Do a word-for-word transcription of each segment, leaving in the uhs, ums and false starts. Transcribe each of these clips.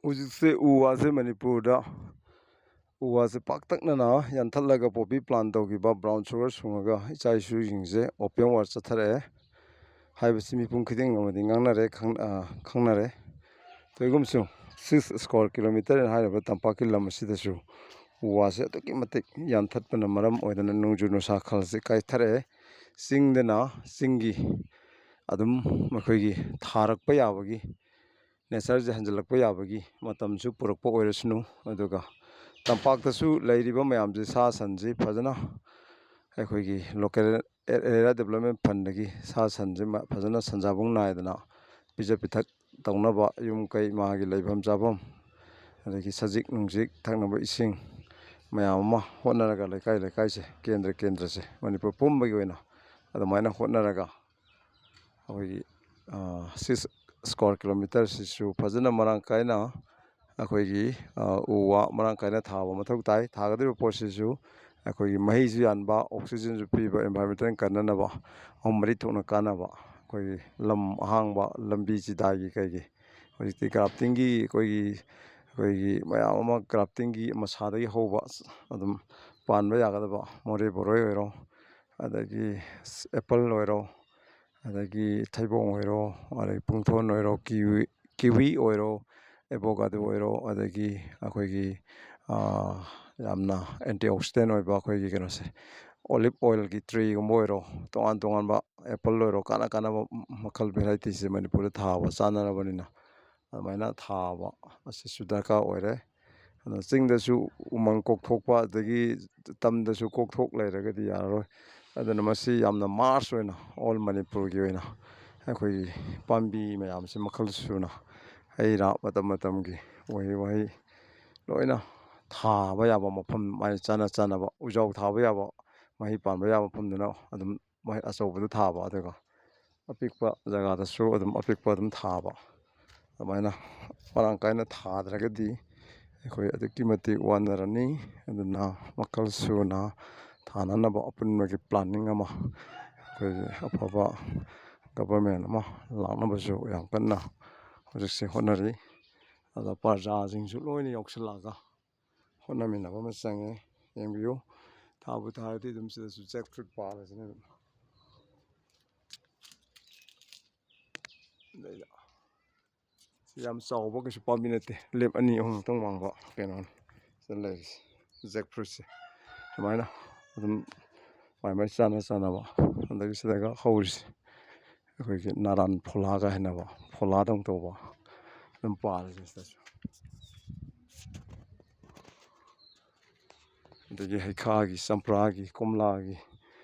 ꯍꯧꯖꯤꯛꯁꯦ ꯎ ꯋꯥꯁꯦ ꯃꯅꯤꯄꯨꯔꯗ ꯎ ꯋꯥꯁꯦ ꯄꯥꯛꯇꯛꯅꯅ ꯌꯥꯟꯊꯠꯂꯒ poppy plant ꯇꯧꯈꯤꯕ, brown sugar ꯁꯨꯡꯉꯒ ꯏꯆꯥ ꯏꯁꯨꯁꯤꯡꯁꯦ opium ꯋꯥꯔ ꯆꯠꯊꯔꯛꯑꯦ ꯍꯥꯏꯕꯁꯤ ꯃꯤꯄꯨꯝ ꯈꯨꯗꯤꯡꯃꯛꯅꯗꯤ ꯉꯥꯡꯅꯔꯦ, ꯈꯪ-, ꯑ, ꯈꯪꯅꯔꯦ꯫ ꯇꯧꯏꯒꯨꯝꯕꯁꯨ, six square kilometre ꯍꯥꯏꯔꯤꯕ ꯇꯝꯄꯥꯛꯀꯤ ꯂꯝ ꯑꯁꯤꯗꯁꯨ ꯎ ꯋꯥꯁꯦ ꯑꯗꯨꯛꯀꯤ ꯃꯇꯤꯛ ꯌꯥꯟꯊꯠꯄꯅ ꯃꯔꯝ ꯑꯣꯏꯗꯅ ꯅꯣꯡꯖꯨ ꯅꯨꯡꯁꯥ ꯈꯜꯁꯦ ꯀꯥꯏꯊꯔꯛꯑꯦ꯫ ꯆꯤꯡꯗꯅ, ꯆꯤꯡꯒꯤ ꯑꯗꯨꯝ ꯃꯈꯣꯏꯒꯤ ꯊꯥꯔꯛꯄ ꯌꯥꯕꯒꯤ, natureꯁꯦ ꯍꯟꯖꯤꯜꯂꯛꯄ ꯌꯥꯕꯒꯤ ꯃꯇꯝꯁꯨ ꯄꯨꯔꯛꯄ ꯑꯣꯏꯔꯁꯅꯨ꯫ ꯑꯗꯨꯒ ꯇꯝꯄꯥꯛꯇꯁꯨ ꯂꯩꯔꯤꯕ ꯃꯌꯥꯝꯁꯦ, ꯁꯥ ꯁꯟꯁꯤ ꯐꯖꯅ ꯑꯩꯈꯣꯏꯒꯤ local area development fundꯗꯒꯤ ꯁꯥ ꯁꯟꯁꯦ ꯃ-, ꯐꯖꯅ ꯁꯟꯖꯥꯕꯨꯡ ꯅꯥꯏꯗꯅ ꯄꯤꯖ ꯄꯤꯊꯛ ꯇꯧꯅꯕ, ꯌꯨꯝ ꯀꯩ, ꯃꯥꯒꯤ ꯂꯩꯐꯝ ꯆꯥꯐꯝ, ꯑꯗꯒꯤ ꯁꯖꯤꯛ ꯅꯨꯡꯁꯤꯛ, ꯊꯛꯅꯕ ꯏꯁꯤꯡ ꯃꯌꯥꯝ ꯑꯃ ꯍꯣꯠꯅꯔꯒ, ꯂꯩꯀꯥꯏ ꯂꯩꯀꯥꯏꯁꯦ, ꯀꯦꯟꯗ꯭ꯔ ꯀꯦꯟꯗ꯭ꯔꯁꯦ, ꯃꯅꯤꯄꯨꯔ ꯄꯨꯝꯕꯒꯤ ꯑꯣꯏꯅ ꯑꯗꯨꯃꯥꯏꯅ ꯍꯣꯠꯅꯔꯒ ꯑꯩꯈꯣꯏꯒꯤ, ꯑ, six square kilometreꯁꯤꯁꯨ ꯐꯖꯅ ꯃꯔꯥꯡ ꯀꯥꯏꯅ ꯑꯩꯈꯣꯏꯒꯤ, ꯑ, ꯎ ꯋꯥ ꯃꯔꯥꯡ ꯀꯥꯏꯅ ꯊꯥꯕ ꯃꯊꯧ ꯇꯥꯏ꯫ ꯊꯥꯒꯗꯧꯔꯤꯕ ꯄꯣꯠꯁꯤꯁꯨ ꯑꯩꯈꯣꯏꯒꯤ ꯃꯍꯩꯁꯨ ꯌꯥꯟꯕ, oxygenꯁꯨ ꯄꯤꯕ, environmental ꯀꯟꯅꯅꯕ, ꯑꯍꯨꯝ ꯃꯔꯤ ꯊꯣꯛꯅ ꯀꯥꯟꯅꯕ꯫ ꯑꯩꯈꯣꯏꯒꯤ ꯂꯝ ꯑꯍꯥꯡꯕ, ꯂꯝꯕꯤ ꯆꯤꯗꯥꯏꯒꯤ ꯀꯩꯒꯤ, ꯍꯧꯖꯤꯛꯇꯤ craftingꯒꯤ ꯑꯩꯈꯣꯏꯒꯤ, ꯑꯩꯈꯣꯏꯒꯤ ꯃꯌꯥꯝ ꯑꯃ craftingꯒꯤ ꯃꯁꯥꯗꯒꯤ ꯍꯧꯕ ꯑꯗꯨꯝ ꯄꯥꯟꯕ ꯌꯥꯒꯗꯕ, ꯃꯣꯔꯦ ꯕꯣꯔꯣꯏ ꯑꯣꯏꯔꯣ, ꯑꯗꯒꯤ apple ꯑꯣꯏꯔꯣ, ꯑꯗꯒꯤ ꯊꯩꯕꯣꯡ ꯑꯣꯏꯔꯣ, ꯑꯗꯒꯤ ꯄꯨꯡꯊꯣꯟ ꯑꯣꯏꯔꯣ, kiwi, kiwi ꯑꯣꯏꯔꯣ, avocado ꯑꯣꯏꯔꯣ, ꯑꯗꯒꯤ ꯑꯩꯈꯣꯏꯒꯤ, ꯑꯥ, ꯌꯥꯝꯅ antioxidant ꯑꯣꯏꯕ ꯑꯩꯈꯣꯏꯒꯤ ꯀꯩꯅꯣꯁꯦ, olive oilꯒꯤ treeꯒꯨꯝꯕ ꯑꯣꯏꯔꯣ, ꯇꯣꯉꯥꯟ ꯇꯣꯉꯥꯟꯕ apple ꯑꯣꯏꯔꯣ, ꯀꯥꯟꯅ ꯀꯥꯟꯅꯕ ꯃꯈꯜ varietyꯁꯦ ꯃꯅꯤꯄꯨꯔꯗ ꯊꯥꯕ ꯆꯥꯅꯔꯕꯅꯤꯅ, ꯑꯗꯨꯃꯥꯏꯅ ꯊꯥꯕ ꯑꯁꯤꯁꯨ ꯗꯔꯀꯥꯔ ꯑꯣꯏꯔꯦ꯫ ꯑꯗꯣ ꯆꯤꯡꯗꯁꯨ ꯎꯃꯪ ꯀꯣꯛꯊꯣꯛꯄ, ꯑꯗꯒꯤ ꯇꯝꯗꯁꯨ ꯀꯣꯛꯊꯣꯛ ꯂꯩꯔꯒꯗꯤ ꯌꯥꯔꯔꯣꯏ꯫ ꯑꯗꯨꯅ ꯃꯁꯤ ꯌꯥꯝꯅ mass ꯑꯣꯏꯅ all ꯃꯅꯤꯄꯨꯔꯒꯤ ꯑꯣꯏꯅ ꯑꯩꯈꯣꯏꯒꯤ ꯄꯥꯝꯕꯤ ꯃꯌꯥꯝꯁꯤ ꯃꯈꯜ ꯁꯨꯅ, ꯍꯩ ꯔꯥ ꯃꯇꯝ ꯃꯇꯝꯒꯤ ꯎꯍꯩ ꯋꯥꯍꯩ ꯂꯣꯏꯅ ꯊꯥꯕ ꯌꯥꯕ ꯃꯐꯝ, ꯃꯥꯏ ꯆꯥꯅ ꯆꯥꯅꯕ ꯎꯖꯥꯎ ꯊꯥꯕ ꯌꯥꯕ, ꯃꯍꯩ ꯄꯥꯟꯕ ꯌꯥꯕ ꯃꯐꯝꯗꯨꯅ ꯑꯗꯨꯝ ꯃꯍꯩ ꯑꯆꯧꯕꯗꯨ ꯊꯥꯕ, ꯑꯗꯨꯒ ꯑꯄꯤꯛꯄ ꯖꯒꯥꯗꯁꯨ ꯑꯗꯨꯝ ꯑꯄꯤꯛꯄ ꯑꯗꯨꯝ ꯊꯥꯕ꯫ ꯑꯗꯨꯃꯥꯏꯅ ꯃꯔꯥꯡ ꯀꯥꯏꯅ ꯊꯥꯗ꯭ꯔꯒꯗꯤ ꯑꯩꯈꯣꯏ ꯑꯗꯨꯛꯀꯤ ꯃꯇꯤꯛ ꯋꯥꯅꯔꯅꯤ꯫ ꯑꯗꯨꯅ ꯃꯈꯜ ꯁꯨꯅ ꯊꯥꯅꯅꯕ ꯑꯄꯨꯟꯕꯒꯤ planning ꯑꯃ, ꯑꯩꯈꯣꯏꯒꯤ ꯑꯐꯕ government ꯑꯃ ꯂꯥꯛꯅꯕꯁꯨ ꯌꯥꯝ ꯀꯟꯅ ꯍꯧꯖꯤꯛꯁꯦ ꯍꯣꯠꯅꯔꯤ꯫ ꯑꯗ ꯄ꯭ꯔꯖꯥꯁꯤꯡꯁꯨ ꯂꯣꯏꯅ ꯌꯥꯎꯁꯜꯂꯛꯑꯒ ꯍꯣꯠꯅꯃꯤꯟꯅꯕ ꯑꯃ ꯆꯪꯉꯦ꯫ ꯌꯦꯡꯕꯤꯌꯨ, ꯊꯥꯕꯨ ꯊꯥꯔꯗꯤ ꯑꯗꯨꯝ ꯁꯤꯗꯁꯨ jackfruit ꯄꯥꯜꯂꯁꯤꯅ ꯑꯗꯨꯝ ꯂꯩꯗ꯫ ꯁꯤ ꯌꯥꯝ ꯆꯥꯎꯕ ꯀꯩꯁꯨ ꯄꯥꯝꯕꯤ ꯅꯠꯇꯦ, ꯂꯦꯞ ꯑꯅꯤ ꯑꯍꯨꯝ ꯈꯛꯇꯪ ꯋꯥꯡꯕ ꯀꯩꯅꯣꯅꯤ ꯁꯤꯗ ꯂꯩꯔꯤꯁꯦ, jackfruitꯁꯦ꯫ ꯁꯨꯃꯥꯏꯅ ꯑꯗꯨꯝ ꯃꯥꯏ ꯃꯥꯏ ꯆꯥꯅ ꯆꯥꯅꯕ, ꯑꯗꯒꯤ ꯁꯤꯗꯒ ꯍꯧꯔꯤꯁꯦ ꯑꯩꯈꯣꯏꯒꯤ ꯅꯥꯔꯥꯟ ꯐꯣꯂꯥꯒ ꯍꯥꯏꯅꯕ, ꯐꯣꯂꯥꯗꯧꯅ ꯇꯧꯕ ꯑꯗꯨꯝ ꯄꯥꯜꯂꯤꯁꯦ ꯁꯤꯗꯁꯨ꯫ ꯑꯗꯒꯤ ꯍꯩꯈꯥꯒꯤ, ꯆꯝꯄ꯭ꯔꯥꯒꯤ, ꯀꯣꯝꯂꯥꯒꯤ,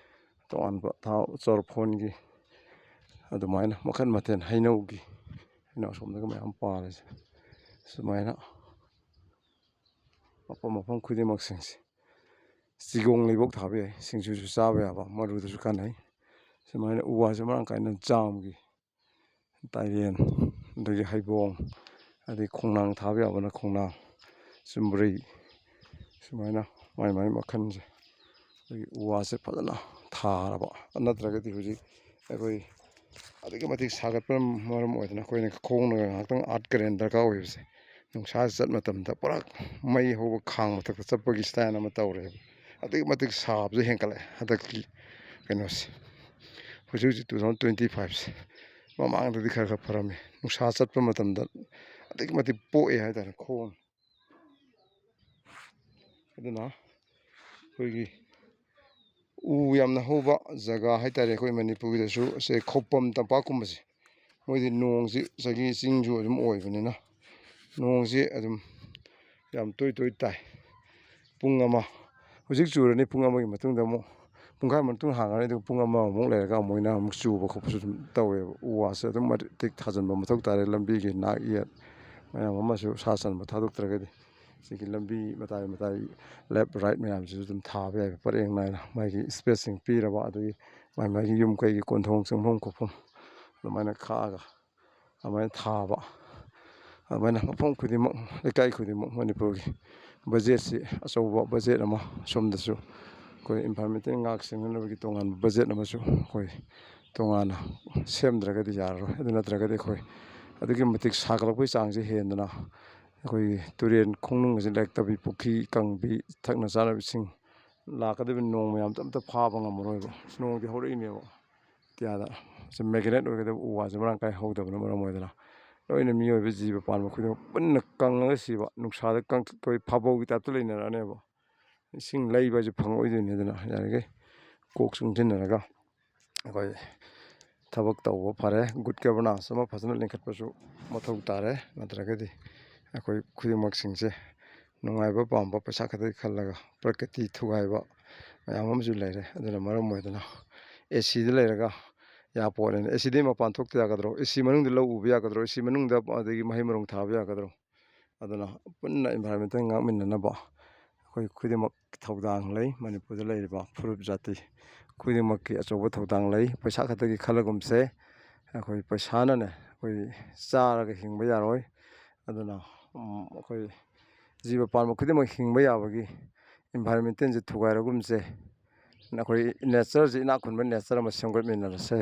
ꯇꯣꯉꯥꯟꯕ ꯊꯥꯎ ꯆꯣꯔꯐꯣꯟꯒꯤ, ꯑꯗꯨꯃꯥꯏꯅ ꯃꯈꯜ ꯃꯊꯦꯜ, ꯍꯩꯅꯧꯒꯤ, ꯍꯩꯅꯧ ꯑꯁꯣꯝꯗꯒ ꯃꯌꯥꯝ ꯄꯥꯜꯂꯤꯁꯦ꯫ ꯁꯨꯃꯥꯏꯅ ꯃꯐꯝ ꯃꯐꯝ ꯈꯨꯗꯤꯡꯃꯛꯁꯤꯡꯁꯦ ꯆꯤꯒꯣꯡ ꯂꯩꯕꯣꯛ ꯊꯥꯕ ꯌꯥꯏ, ꯁꯤꯡꯖꯨꯁꯨ ꯆꯥꯕ ꯌꯥꯕ, ꯃꯔꯨꯗꯁꯨ ꯀꯥꯟꯅꯩ꯫ ꯁꯨꯃꯥꯏꯅ ꯎ ꯋꯥꯁꯦ ꯃꯔꯥꯡ ꯀꯥꯏꯅ ꯖꯥꯝꯒꯤ, ꯇꯥꯏꯔꯦꯟ, ꯑꯗꯒꯤ ꯍꯩꯕꯣꯡ, ꯑꯗꯩ ꯈꯣꯡꯅꯥꯡ ꯊꯥꯕ ꯌꯥꯕꯅ ꯈꯣꯡꯅꯥꯡ, ꯆꯨꯝꯕ꯭ꯔꯩ, ꯁꯨꯃꯥꯏꯅ ꯃꯥꯏ ꯃꯥꯏ ꯃꯈꯜꯁꯦ ꯑꯩꯈꯣꯏꯒꯤ ꯎ ꯋꯥꯁꯦ ꯐꯖꯅ ꯊꯥꯔꯕ, ꯅꯠꯇ꯭ꯔꯒꯗꯤ ꯍꯧꯖꯤꯛ ꯑꯩꯈꯣꯏ ꯑꯗꯨꯛꯀꯤ ꯃꯇꯤꯛ ꯁꯥꯒꯠꯄꯅ ꯃꯔꯝ ꯑꯣꯏꯗꯅ ꯑꯩꯈꯣꯏꯅ ꯈꯣꯡꯅꯒ ꯉꯥꯏꯍꯥꯛꯇꯪ ꯑꯥꯠ ꯀꯔꯦꯟ ꯗꯔꯀꯥꯔ ꯑꯣꯏꯕꯁꯦ, ꯅꯨꯡꯁꯥ ꯆꯠ ꯃꯇꯝꯗ ꯄꯨꯔꯥ ꯃꯩ ꯍꯧꯕ ꯈꯥꯡ ꯃꯊꯛꯇ ꯆꯠꯄꯒꯤ style ꯑꯃ ꯇꯧꯔꯦꯕ꯫ ꯑꯗꯨꯛꯀꯤ ꯃꯇꯤꯛ ꯁꯥꯕꯁꯦ ꯍꯦꯟꯒꯠꯂꯛꯑꯦ ꯍꯟꯗꯛꯀꯤ ꯀꯩꯅꯣꯁꯦ, ꯍꯧꯖꯤꯛ ꯍꯧꯖꯤꯛ two thousand twenty fiveꯁꯦ꯫ ꯃꯃꯥꯡꯗꯗꯤ ꯈꯔ ꯈꯔ ꯐꯔꯝꯃꯤ, ꯅꯨꯡꯁꯥ ꯆꯠꯄ ꯃꯇꯝꯗ ꯑꯗꯨꯛꯀꯤ ꯃꯇꯤꯛ ꯄꯣꯛꯑꯦ ꯍꯥꯏꯇꯥꯔꯦ ꯈꯣꯡ꯫ ꯑꯗꯨꯅ ꯑꯩꯈꯣꯏꯒꯤ ꯎ ꯌꯥꯝꯅ ꯍꯧꯕ ꯖꯒꯥ ꯍꯥꯏꯇꯥꯔꯦ ꯑꯩꯈꯣꯏ ꯃꯅꯤꯄꯨꯔꯒꯤꯗꯁꯨ, ꯁꯦ ꯈꯧꯄꯨꯝ ꯇꯝꯄꯥꯛꯀꯨꯝꯕꯁꯦ, ꯃꯣꯏꯗꯤ ꯅꯣꯡꯁꯤ ꯆꯤꯡꯒꯤ ꯆꯤꯡꯁꯨ ꯑꯗꯨꯝ ꯑꯣꯏꯕꯅꯤꯅ ꯅꯣꯡꯁꯤ ꯑꯗꯨꯝ ꯌꯥꯝ ꯇꯣꯏ ꯇꯣꯏ ꯇꯥꯏ꯫ ꯄꯨꯡ ꯑꯃ, ꯍꯧꯖꯤꯛ ꯆꯨꯔꯅꯤ, ꯄꯨꯡ ꯑꯃꯒꯤ ꯃꯇꯨꯡꯗ ꯑꯃꯨꯛ, ꯄꯨꯡꯈꯥꯏ ꯃꯇꯨꯡ ꯍꯥꯡꯉꯅꯤ, ꯑꯗꯨꯒ ꯄꯨꯡ ꯑꯃꯃꯨꯛ ꯂꯩꯔꯒ ꯑꯃꯨꯛ ꯃꯣꯏꯅ ꯑꯃꯨꯛ ꯆꯨꯕ ꯈꯣꯠꯄꯁꯨ ꯑꯗꯨꯝ ꯇꯧꯋꯦꯕ꯫ ꯎ ꯋꯥꯁꯦ ꯑꯗꯨꯝ ꯃꯇꯤꯛ ꯊꯥꯖꯤꯟꯕ ꯃꯊꯧ ꯇꯥꯔꯦ꯫ ꯂꯝꯕꯤꯒꯤ ꯅꯥꯛ ꯌꯦꯠ ꯃꯌꯥꯝ ꯑꯃꯁꯨ ꯁꯥ ꯁꯟꯕ ꯊꯥꯗꯣꯛꯇ꯭ꯔꯒꯗꯤ ꯁꯤꯒꯤ ꯂꯝꯕꯤ ꯃꯇꯥꯏ ꯃꯇꯥꯏ left right ꯃꯌꯥꯝꯁꯤꯁꯨ ꯑꯗꯨꯝ ꯊꯥꯕ ꯌꯥꯏꯕ, ꯄꯔꯦꯡ ꯅꯥꯏꯅ ꯃꯥꯒꯤ spacing ꯄꯤꯔꯕ, ꯑꯗꯒꯤ ꯃꯥꯒꯤ ꯃꯥꯒꯤ ꯌꯨꯝ ꯀꯩꯒꯤ ꯀꯣꯟꯊꯣꯡ ꯆꯪꯐꯝ ꯈꯣꯠꯐꯝ ꯑꯗꯨꯃꯥꯏꯅ ꯈꯥꯛꯑꯒ ꯑꯗꯨꯃꯥꯏꯅ ꯊꯥꯕ, ꯑꯗꯨꯃꯥꯏꯅ ꯃꯐꯝ ꯈꯨꯗꯤꯡꯃꯛ, ꯂꯩꯀꯥꯏ ꯈꯨꯗꯤꯡꯃꯛ ꯃꯅꯤꯄꯨꯔꯒꯤ budgetꯁꯤ ꯑꯆꯧꯕ budget ꯑꯃ, ꯁꯣꯝꯗꯁꯨ ꯑꯩꯈꯣꯏ environmental ꯉꯥꯛ ꯁꯦꯟꯅꯅꯕꯒꯤ ꯇꯣꯉꯥꯟꯕ budget ꯑꯃꯁꯨ ꯑꯩꯈꯣꯏ ꯇꯣꯉꯥꯟꯅ ꯁꯦꯝꯗ꯭ꯔꯒꯗꯤ ꯌꯥꯔꯔꯣꯏ꯫ ꯑꯗꯨ ꯅꯠꯇ꯭ꯔꯒꯗꯤ ꯑꯩꯈꯣꯏ ꯑꯗꯨꯛꯀꯤ ꯃꯇꯤꯛ ꯁꯥꯒꯠꯂꯛꯄꯒꯤ ꯆꯥꯡꯁꯦ ꯍꯦꯟꯗꯅ ꯑꯩꯈꯣꯏꯒꯤ ꯇꯨꯔꯦꯟ ꯈꯣꯡꯅꯨꯡ ꯑꯁꯤ ꯂꯩꯔꯛꯇꯕꯤ, ꯄꯨꯈ꯭ꯔꯤ ꯀꯪꯕꯤ, ꯊꯛꯅ ꯆꯥꯅꯕ ꯏꯁꯤꯡ ꯂꯥꯛꯀꯗꯕ ꯅꯣꯡ ꯃꯌꯥꯝꯗꯣ ꯑꯝꯇ ꯐꯥꯕ ꯉꯝꯃꯔꯣꯏꯕ꯫ ꯅꯣꯡꯗꯤ ꯍꯧꯔꯛꯏꯅꯦꯕ ꯑꯇꯤꯌꯥꯗ꯫ ꯁꯤ magnet ꯑꯣꯏꯒꯗꯕ ꯎ ꯋꯥꯁꯦ ꯃꯔꯥꯡ ꯀꯥꯏ ꯍꯧꯗꯕꯅ ꯃꯔꯝ ꯑꯣꯏꯗꯅ ꯂꯣꯏꯅ ꯃꯤꯑꯣꯏꯕ ꯖꯤꯕ ꯄꯥꯟꯕ ꯈꯨꯗꯤꯡꯃꯛ ꯄꯨꯟꯅ ꯀꯪꯉꯒ ꯁꯤꯕ, ꯅꯨꯡꯁꯥꯗ ꯀꯪ-, ꯑꯩꯈꯣꯏ ꯐꯥꯕꯧꯒꯤ ꯇꯥꯏꯞꯇ ꯂꯩꯅꯔꯛꯑꯅꯦꯕ꯫ ꯏꯁꯤꯡ ꯂꯩꯕ ꯍꯥꯏꯁꯦ ꯐꯪꯉꯛꯑꯣꯏꯗꯣꯏꯅꯤ꯫ ꯑꯗꯨꯅ ꯌꯥꯔꯤꯈꯩ ꯀꯣꯛ ꯆꯨꯡꯁꯤꯟꯅꯔꯒ ꯑꯩꯈꯣꯏ ꯊꯕꯛ ꯇꯧꯕ ꯐꯔꯦ꯫ Good governance ꯑꯃ ꯐꯖꯅ ꯂꯤꯡꯈꯠꯄꯁꯨ ꯃꯊꯧ ꯇꯥꯔꯦ꯫ ꯅꯠꯇ꯭ꯔꯒꯗꯤ ꯑꯩꯈꯣꯏ ꯈꯨꯗꯤꯡꯃꯛꯁꯤꯡꯁꯦ ꯅꯨꯡꯉꯥꯏꯕ ꯄꯥꯝꯕ, ꯄꯩꯁꯥ ꯈꯛꯇꯒꯤ ꯈꯜꯂꯒ ꯄ꯭ꯔꯀ꯭ꯔꯤꯇꯤ ꯊꯨꯒꯥꯏꯕ ꯃꯌꯥꯝ ꯑꯃꯁꯨ ꯂꯩꯔꯦ꯫ ꯑꯗꯨꯅ ꯃꯔꯝ ꯑꯣꯏꯗꯅ ꯑꯦ ꯁꯤꯗ ꯂꯩꯔꯒ ꯌꯥꯄꯣꯠꯅꯦꯅ, ꯑꯦ ꯁꯤꯗꯒꯤ ꯃꯄꯥꯟ ꯊꯣꯛꯇ ꯌꯥꯒꯗ꯭ꯔꯣ? ꯑꯦ ꯁꯤ ꯃꯅꯨꯡꯗ ꯂꯧ ꯎꯕ ꯌꯥꯒꯗ꯭ꯔꯣ? ꯑꯦ ꯁꯤ ꯃꯅꯨꯡꯗ ꯑꯗꯒꯤ ꯃꯍꯩ ꯃꯔꯣꯡ ꯊꯥꯕ ꯌꯥꯒꯗ꯭ꯔꯣ? ꯑꯗꯨꯅ ꯄꯨꯟꯅ environment ꯉꯥꯛꯃꯤꯟꯅꯅꯕ ꯑꯩꯈꯣꯏ ꯈꯨꯗꯤꯡꯃꯛ ꯊꯧꯗꯥꯡ ꯂꯩ꯫ ꯃꯅꯤꯄꯨꯔꯗ ꯂꯩꯔꯤꯕ ꯐꯨꯔꯨꯞ ꯖꯥꯇꯤ ꯈꯨꯗꯤꯡꯃꯛꯀꯤ ꯑꯆꯧꯕ ꯊꯧꯗꯥꯡ ꯂꯩ꯫ ꯄꯩꯁꯥ ꯈꯛꯇꯒꯤ ꯈꯜꯂꯒꯨꯝꯁꯦ꯫ ꯑꯩꯈꯣꯏ ꯄꯩꯁꯥꯅꯅꯦ ꯑꯩꯈꯣꯏ ꯆꯥꯔꯒ ꯍꯤꯡꯕ ꯌꯥꯔꯣꯏ꯫ ꯑꯗꯨꯅ, ꯎꯝ, ꯑꯩꯈꯣꯏ ꯖꯤꯕ ꯄꯥꯟꯕ ꯈꯨꯗꯤꯡꯃꯛ ꯍꯤꯡꯕ ꯌꯥꯕꯒꯤ environmentꯁꯦ ꯊꯨꯒꯥꯏꯔꯒꯨꯝꯁꯦ꯫ ꯑꯩꯈꯣꯏ natureꯁꯦ, ꯏꯅꯥꯛ ꯈꯨꯟꯕ nature ꯑꯃ ꯁꯦꯝꯒꯠꯃꯤꯟꯅꯔꯁꯦ꯫